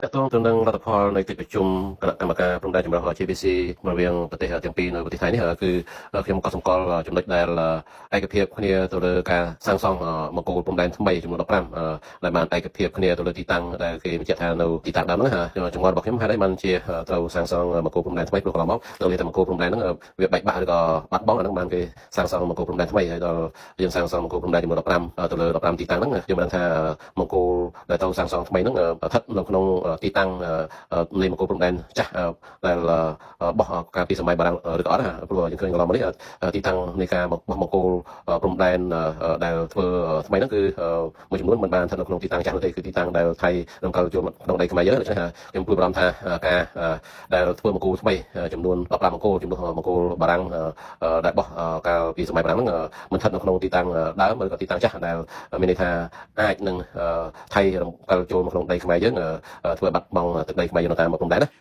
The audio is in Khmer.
តកតងទៅនឹងលទ្ធផលនៃកិច្ចប្រជុំគណៈកម្មការព្រំដែនចម្រុះ JBC រវាងប្រទេសទាំងពីរនៅប្រទេសថៃនេះគឺខ្ញុំក៏សម្គាល់ចំណុចដែលឯកភាពគ្នាទៅលើការសាងសង់មង្គលព្រំដែនថ្មីចំនួន15ដែលបានឯកភាពគ្នាទៅលើទីតាំងដែលគេបញ្ជាក់ថានៅទីតាំងដើមហ្នឹងចង្អល់របស់ខ្ញុំហេតុអីបានជាត្រូវសាងសង់មង្គលព្រំដែនថ្មីព្រោះកន្លងមកដល់តែមង្គលព្រំដែនហ្នឹងវាបែកបាក់ឬក៏បាត់បង់អាហ្នឹងបានគេសាងសង់មង្គលព្រំដែនថ្មីហើយដល់យើងសាងសង់មង្គលព្រំដែនចំនួន15ទៅលើ15ទីតាំងហ្នឹងយើងមិនដឹងថាមង្គលដែលត្រូវសាងសង់ថ្មីហ្នឹងស្ថិតនៅក្នុងទីតាំងនៃមង្គលព្រំដែនចាស់ដែលបោះកាលពីសម័យបារាំងឬក៏អត់ព្រោះយើងឃើញកន្លងមកនេះទីតាំងនៃការបោះមង្គលព្រំដែនដែលធ្វើថ្មីហ្នឹងគឺមួយចំនួនមិនបានស្ថិតនៅក្នុងទីតាំងចាស់នោះទេគឺទីតាំងដែលថៃរំកិលចូលក្នុងដីខ្មែរយើងដូច្នេះខ្ញុំព្រួយបារម្ភថាការដែលធ្វើមង្គលថ្មីចំនួន15មង្គលចំនួនមង្គលបារាំងដែលបោះកាលពីសម័យបារាំងហ្នឹងមិនស្ថិតនៅក្នុងទីតាំងដើមឬក៏ទីតាំងចាស់ដែលមានន័យថាអាចនឹងថៃរំកិលចូលមកក្នុងដីខ្មែរយើងធ្វើឲ្យបាត់បង់ទឹកដីខ្មែរយើងនៅតាមព្រំដែនណា។